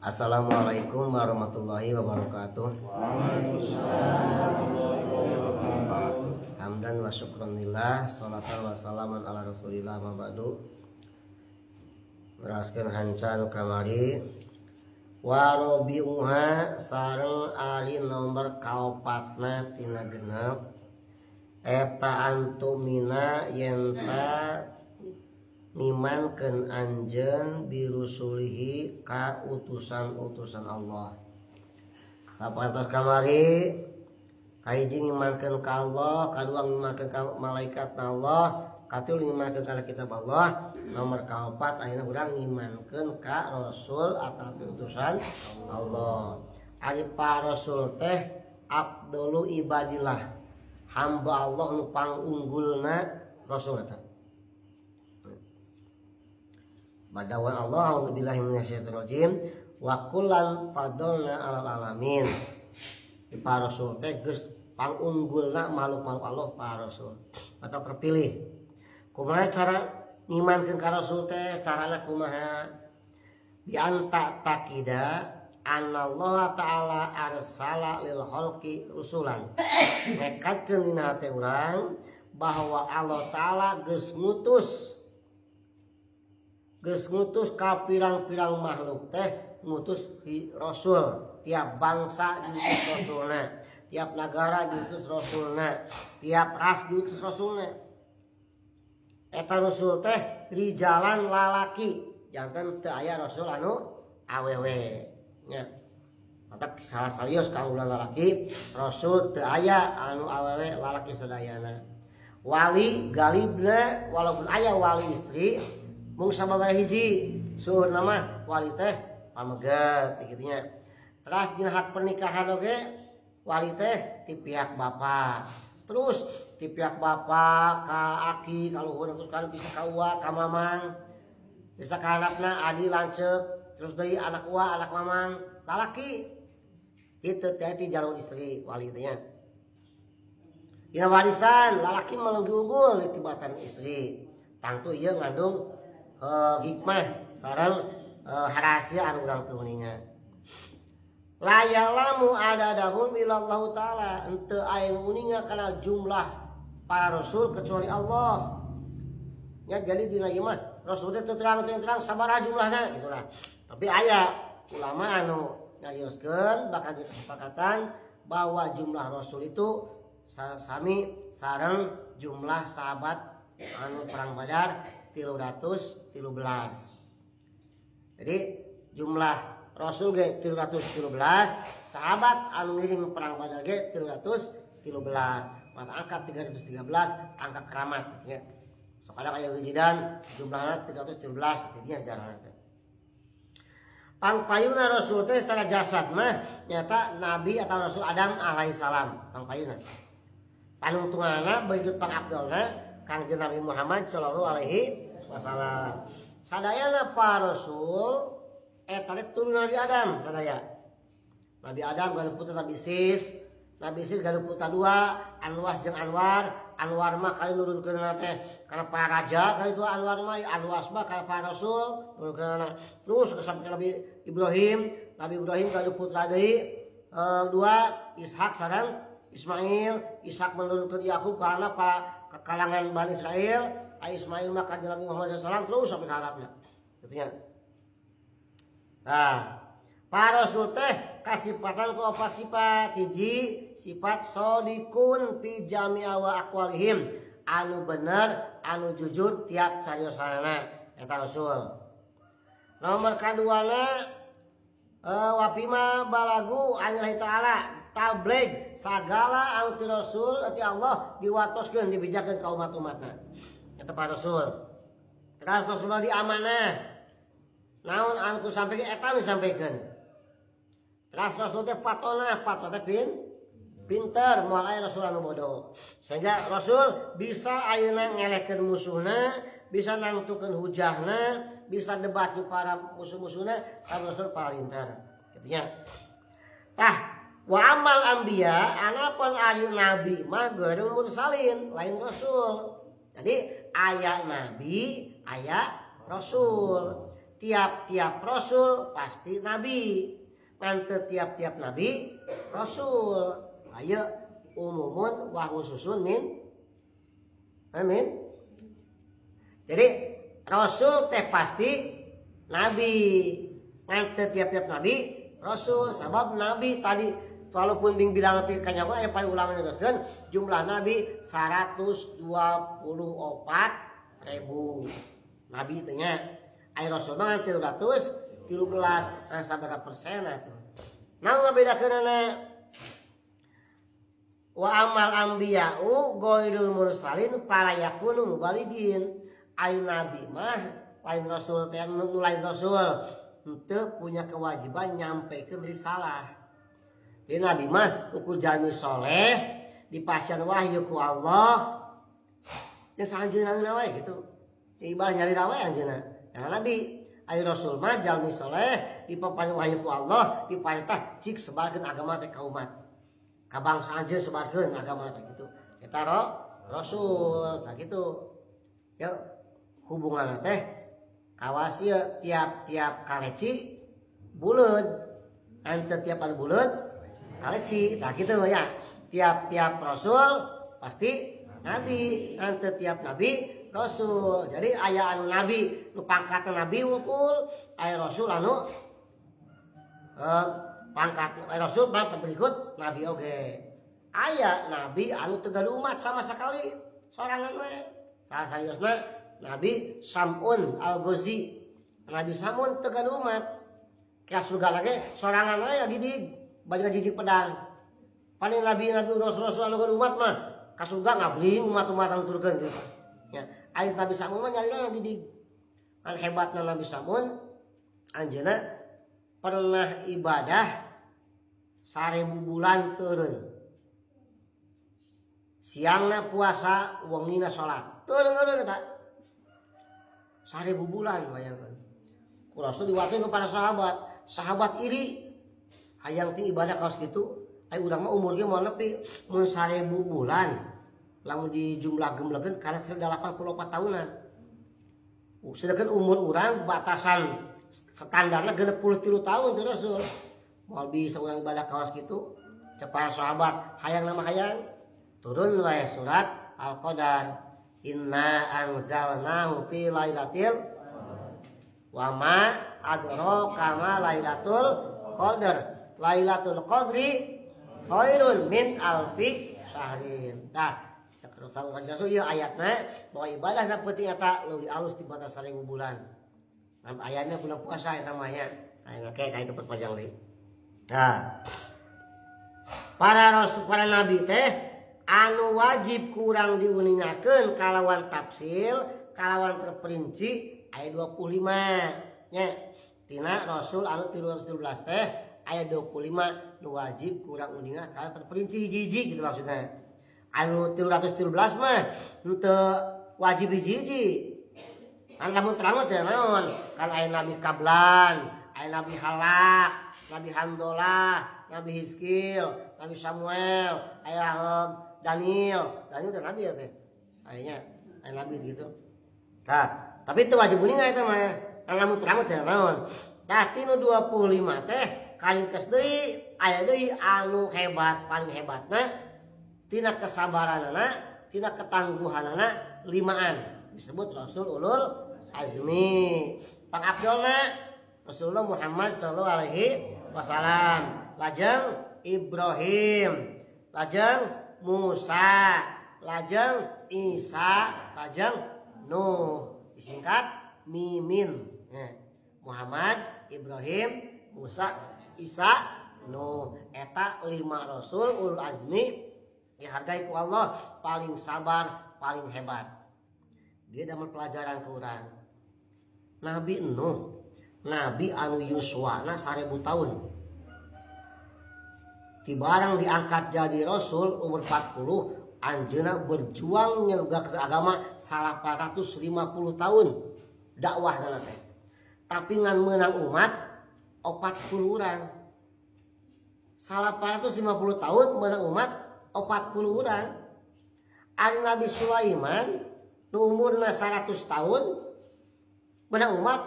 Assalamualaikum warahmatullahi wabarakatuh. Waalaikumsalam warahmatullahi wabarakatuh. Hamdan wa syukran lillah, salatan wa salaman ala rasulillah ma ba'du. Neraskeun hanca anu kamari. Wa rabi'uha sareng ari nomor kaopatna tina genep eta antumina yenta ngimankeun anjeun birusulihi ka utusan-utusan Allah. Sapatos kamari kahiji ngimankeun ka Allah, kadua ngimankeun ka malaikat Allah, katilu ngimankeun kana kitab Allah, nomor kaopat ayeuna urang ngimankeun ka rasul atawa utusan Allah. Ari para rasul teh afdalu ibadillah, hamba Allah nu pangunggulna rasul eta. Badawan Allah, a'udzubillahi minasyaitonirrajim, wa kullan fadolna alal alamin. Di para rasul teh geus pangunggulna makhluk-makhluk Allah para rasul. Maka terpilih. Kumaha cara ngimankeun ka rasul teh? Carana kumaha? Bi anta taqida anallaha ta'ala arsala lil khalqi rusulan. Nekatkeun dina hate urang bahwa Allah Ta'ala geus ngutus ka pirang-pirang makhluk teh, ngutus rasul. Tiap bangsa diutus rasulna, tiap negara diutus rasulna, tiap ras diutus rasulna. Eta rasul teh rijalan lalaki, janten teu aya rasul anu awewe nya. Maka salah serius kaunggulan lalaki, rasul teu aya anu awewe, lalaki sadayana. Wali galibna, walaupun aya wali istri mung sababaraha hiji, seueurna mah wali teh pameget kitu nya. Terus dina hak pernikahan oge wali teh ti pihak bapak, terus ti pihak bapak ka aki ka luhur, terus kan bisa ka uwa ka mamang, bisa ka handapna adi lanceuk, terus deui anak uwa, anak mamang lalaki itu teh ti jalur istri wali teh nya. Dina warisan lalaki melenggi unggul tibatan istri. Tangtu ieu ngandung hikmah sareng rahasia anu urang teu uninga. La ya'lamu adadahum illallahu ta'ala, henteu aya nu uninga kana jumlah para rasul kecuali Allah. Ya, jadi dina ieu mah rasul teh teu terang, teu terang sabaraha jumlahna gitulah. Tapi aya ulama anu nyarioskeun bakal jadi kesepakatan bahwa jumlah rasul itu sami sareng jumlah sahabat anu perang Badar 313. Jadi jumlah rasul ge 313, sahabat anu ngiring perang Badar ge 313. Mata angka 313 angka keramat gitu ya. Sok kadang aya wiridan jumlahna 313 gitu ya sejarahna teh. Pangpayuna rasul teh secara jasad mah nyata nabi atau rasul Adam alaihissalam pangpayuna. Panungtunganna berikut pangabdolna Kangjeng Nabi Muhammad sallallahu alaihi wasallam. Sadayana para rasul eta teh turun Nabi Adam sadaya. Nabi Adam gaduh putra Nabi Sis, Nabi Sis gaduh putra dua, Anwas jeung Anwar. Anwar mah kali nurunkeun teh kana para raja kali itu Anwar mah, Anwas mah kana para rasul nurunkeun. Terus sampai Nabi Ibrahim, Nabi Ibrahim gaduh putra deui dua, Ishak sareng Ismail. Ishak menurunkeun Yakub karena para kalangan Bani Israel, Ismail mah kanjeng Nabi Muhammad sallallahu alaihi wasallam terus sampai ke Arabnya. Gitu nya. Nah, para rasul teh kasipatan ku opat sifat. Hiji, sifat sodikun fi jami'a wa aqwalihim, anu bener, anu jujur tiap cariosanana eta rasul. Nomor kaduana wafima balagu anillahi ta'ala, tabligh sagala anu ti rasul ti Allah diwatoskeun, dibejakeun ka umat-umatna eta para rasul. Terus rasul di amanah, naon anu ku sampaikan eta nu disampaikan. Terus rasul teh fatonah, fatonah teh pinter, moal aya rasul anu bodoh, sehingga rasul bisa ayeuna ngelehkeun musuhna, bisa nangtukeun hujahna, bisa debat jeung para musuh-musuhna karena rasul palinter kitu nya. Tah, wa amal anbiya, anapun ari nabi mah ghairul mursalin, lain rasul. Jadi aya nabi, aya rasul. Tiap-tiap rasul pasti nabi. Ngan teu tiap-tiap nabi rasul. Ayo umumun wa khususun min. Amin. Jadi rasul teh pasti nabi. Ngan teu tiap-tiap nabi rasul, sabab nabi tadi walaupun bing bilang teh kanyaho aya paling ulama neruskeun jumlah nabi 124.000 nabi teh nya. Aya rasul mah 313, nah sabaraha persen atuh. Naon ngabedakeunana? Wa amal anbiya'u ghairul mursalin fala yakunu mubalighin. Ai nabi mah lain rasul teh, nu lain rasul henteu punya kewajiban nyampekeun risalah. Jadi nabi mah ukur jalmi soleh dipasihan wahyu ku Allah ya saanjeunna wae gitu. Ya ibadah nyari wae anjeunna. Ya nabi, ai rasul mah jalmi soleh dipaparin wahyu ku Allah diparentah cik sebarkeun agama teh ka umat. Ka bangsa anjeun sebarkeun agama teh gitu. Eta rasul tah gitu. Ya hubunganna teh kawas ieu tiap-tiap kaleci buleud. Ante tiap anu buleud kaleci tah gitu ya. Tiap-tiap rasul pasti nabi, ante tiap nabi rasul. Jadi aya anu nabi nu pangkatna nabi wungkul, aya rasul anu pangkat rasul mah berikut nabi oge. Aya nabi anu teu gaduh umat sama sekali, sorangan we. Salah sayosna Nabi Samun Al-Ghazi. Nabi Samun teu gaduh umat. Ka surga lagi sorangan we gidig baju jijik pedang. Paling nabi-nabi rasul-rasul anu gaduh umat mah ka surga ngabling umat-umat anu turunkeun gitu. Ya, aya Nabi Samun mah nyalira gidig. Kan hebatna Nabi Samun anjeunna pernah ibadah 1000 bulan turun. Siangna puasa, wengina salat. Turun-turun eta. 1000 bulan bayangkan. Ku Rasul diwatuin kepada sahabat. Sahabat iri hayang ti ibadah kaos kitu. Ai urang mah umur ge moal nepi mun 1000 bulan. Lamun di jumlah gemblekeun karek 84 tahunan. Sedangkan umur urang batasan standarnya 63 tahun tuh Rasul. Moal bisa urang ibadah kaos kitu. Cepat sahabat hayang nama hayang. Turun wae surat Al-Qadar. Inna anzalnahu fi lailatul wa ma adraka ma lailatul qadar. Lailatul qadri khairun min alfi syahrin. Tah, cek Rasul Rasul ieu ayatna bahwa ibadahna penting eta leuwih alus dibanding 1000 bulan. Nah, ayatnya bulan puasa eta mah nya. Ayeuna ke ka itu perpanjang deui. Nah, para rasul para nabi teh anu wajib kurang diuningakeun kalawan tafsil kalawan terperinci aya 25 nya. Tina rasul anu 313 teh aya 25 nu wajib kurang uninga kalawan terperinci hiji-hiji gitu maksudnya. Anu 313 mah henteu wajib hiji-hiji. Kan lamun terang mah teh naon? Kan aya Nabi Kablan, aya Nabi Halak, Nabi Handolah, Nabi Hizkil, Nabi Samuel, aya Daniel. Daniel teh nabi ya teh. Ayanya aya nabi gitu. Tah, tapi itu wajib uninga eta mah. Kan lamun terang mah teh naon? Tah tinu 25 teh karingkes deui aya deui anu hebat paling hebatna tina kesabaranana, tina ketangguhanana limaan disebut Rasul Ulul Azmi. Pangabdolna Rasulullah Muhammad sallallahu alaihi wasallam. Lajeng Ibrahim, lajeng Musa, lajeng Isa, lajeng Nuh. Disingkat Mimin. Ya. Muhammad, Ibrahim, Musa, Isa, Nuh. Eta 5 Rasul Ulul Azmi dihargai ku Allah, paling sabar, paling hebat. Dia dapat pelajaran ke urang. Nabi Nuh, Nabi anu yuswana 1000 tahun. Tibarang diangkat jadi Rasul umur 40, anjeunna berjuang nyegah ke agama 850 tahun dakwah sana teh. Tapi ngan menang umat 40 orang. 850 tahun menang umat 40 orang. Ari Nabi Sulaiman nu umurna 100 tahun menang umat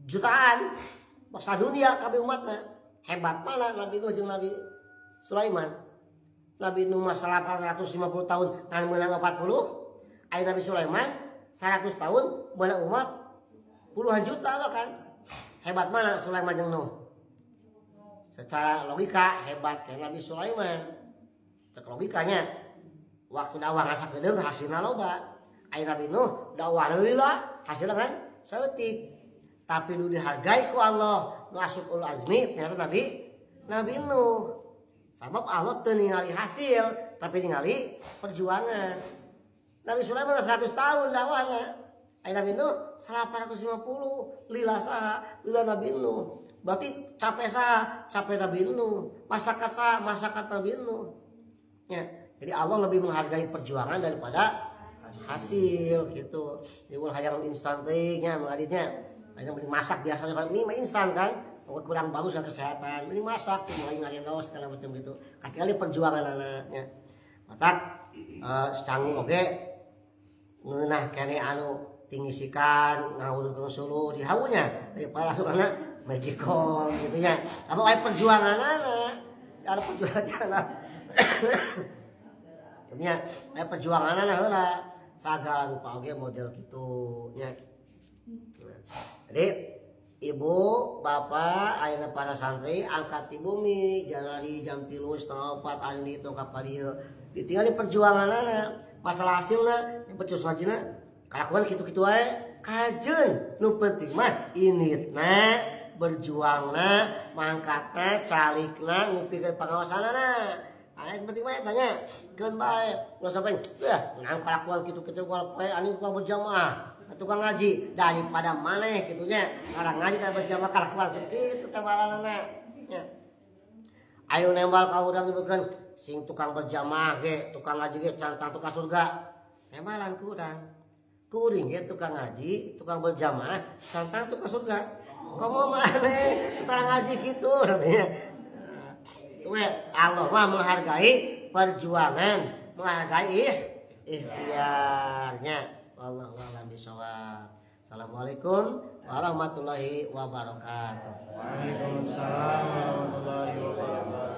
Jutaan masa dunia kabeh umatna. Hebat mana Nabi Nuh jeung Nabi Sulaiman? Nabi Nuh mah 850 tahun ngan meunang 40. Aya Nabi Sulaiman 100 tahun meunang umat puluhan juta bahkan. Hebat mana Sulaiman jeung Nuh? Secara logika hebat kayak Nabi Sulaiman. Cek logikanya waktu dakwah rasa kedeung hasilna loba. Aya Nabi Nuh dakwah lila hasilna kan saeutik. Tapi nu dihargai ku Allah nu asup ulul azmi ternyata Nabi Nabi Nuh. Sabab Allah teu ningali hasil tapi ningali perjuangan. Nabi Sulaiman 100 tahun dakwahna. Aya Nabi Nuh 850 lila saha? Lila Nabi Nuh. Berarti capek saha? Capek Nabi Nuh. Masakat saha? Masakat Nabi Nuh. Ya, jadi Allah lebih menghargai perjuangan daripada hasil gitu. Jadi ulah hayang instan teuing nya mengaditnya. Yang mending masak biasanya kan ini mah instan kan. Kurang bagus kan kesehatan. Mending masak mulai ngarenos segala macam gitu. Katingali perjuangan anaknya. Matak canggu oge ngeunah keneh anu tingisikan ngahulurkeun suluh dihawunya daripada langsung kana magicom gitu nya. Apa aya perjuanganana? Ada perjuangan. Nya aya perjuanganana heula. Sagala rupa oge model kitu nya. Jadi ibu, bapak, ayah para santri angkat di bumi jangan jam 3.30 ari dihitung ka padieu. Ditinggali perjuanganana, masalah hasilna yang becus wajina kalakuan kitu-kitu wae kajeun. Nu penting mah initna, berjuangna, mangkatna, calikna, ngupikeun pangawasanana. Ah, yang penting mah tanya, keun bae. Ulah sampai, ya, nah kalakuan kitu-kitu poe ani tukang berjamaah, tukang ngaji daripada maneh kitu nya. Ngarang ngaji teh berjamaah kalakuan kitu teh maranana. Nya. Ayo nembal ka urang nyebutkeun sing tukang berjamaah ge, tukang ngaji ge can tangtu ka surga. Nembalan ku urang. Kuring ge tukang ngaji, tukang berjamaah can tangtu ka surga. Komo maneh tukang ngaji kitu katanya. We, Allah mah menghargai perjuangan, menghargai ikhtiarnya. Wallahu a'lam bishawab. Assalamualaikum warahmatullahi wabarakatuh. Waalaikumsalam warahmatullahi wabarakatuh.